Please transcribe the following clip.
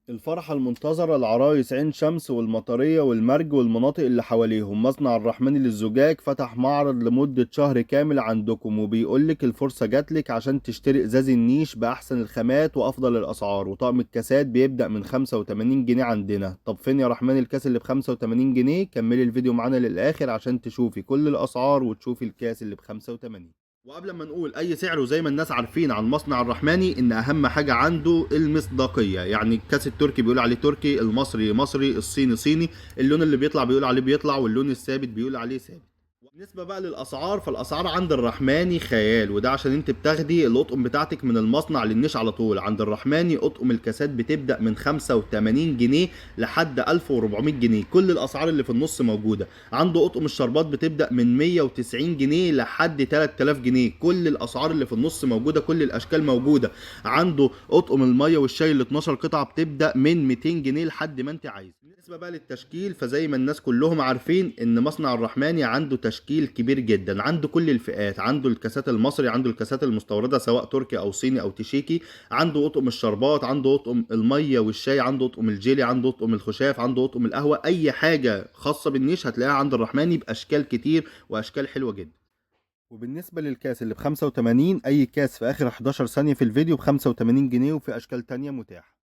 الفرحة المنتظرة العرايس عين شمس والمطرية والمرج والمناطق اللي حواليهم. مصنع الرحماني للزجاج فتح معرض لمدة شهر كامل عندكم، وبيقولك الفرصة جاتلك عشان تشتري ازاز النيش بأحسن الخامات وأفضل الأسعار، وطقم الكاسات بيبدأ من 85 جنيه عندنا. طب فين يا رحمن الكاس اللي ب85 جنيه؟ كملي الفيديو معانا للآخر عشان تشوفي كل الأسعار وتشوفي الكاس اللي ب85. وقبل ما نقول اي سعر، وزي ما الناس عارفين عن مصنع الرحماني ان اهم حاجة عنده المصداقيه، يعني الكاس التركي بيقول عليه تركي، المصري مصري، الصيني صيني، اللون اللي بيطلع بيقول عليه بيطلع، واللون الثابت بيقول عليه ثابت. بالنسبة بقى للاسعار، فالاسعار عند الرحماني خيال، وده عشان انت بتاخدي القطقم بتاعتك من المصنع للنيش على طول. عند الرحماني قطقم الكاسات بتبدا من 85 جنيه لحد 1400 جنيه، كل الاسعار اللي في النص موجودة. عنده قطقم الشربات بتبدا من 190 جنيه لحد 3000 جنيه، كل الاسعار اللي في النص موجودة، كل الاشكال موجودة. عنده قطقم المية والشاي ال 12 قطعه بتبدا من 200 جنيه لحد ما انت عايز. بالنسبة بقى للتشكيل، فزي ما الناس كلهم عارفين ان مصنع الرحماني عنده تشكيل كبير جدا، عنده كل الفئات، عنده الكاسات المصري، عنده الكاسات المستورده سواء تركي او صيني او تشيكي، عنده قطقم الشربات، عنده قطقم المية والشاي، عنده قطقم الجيلي، عنده قطقم الخشاف، عنده قطقم القهوة. اي حاجة خاصة بالنيش هتلاقيها عند الرحماني باشكال كتير واشكال حلوة جدا. وبالنسبة للكاس اللي ب85، اي كاس في اخر 11 ثانية في الفيديو ب85 جنيه، وفي اشكال تانية متاحة.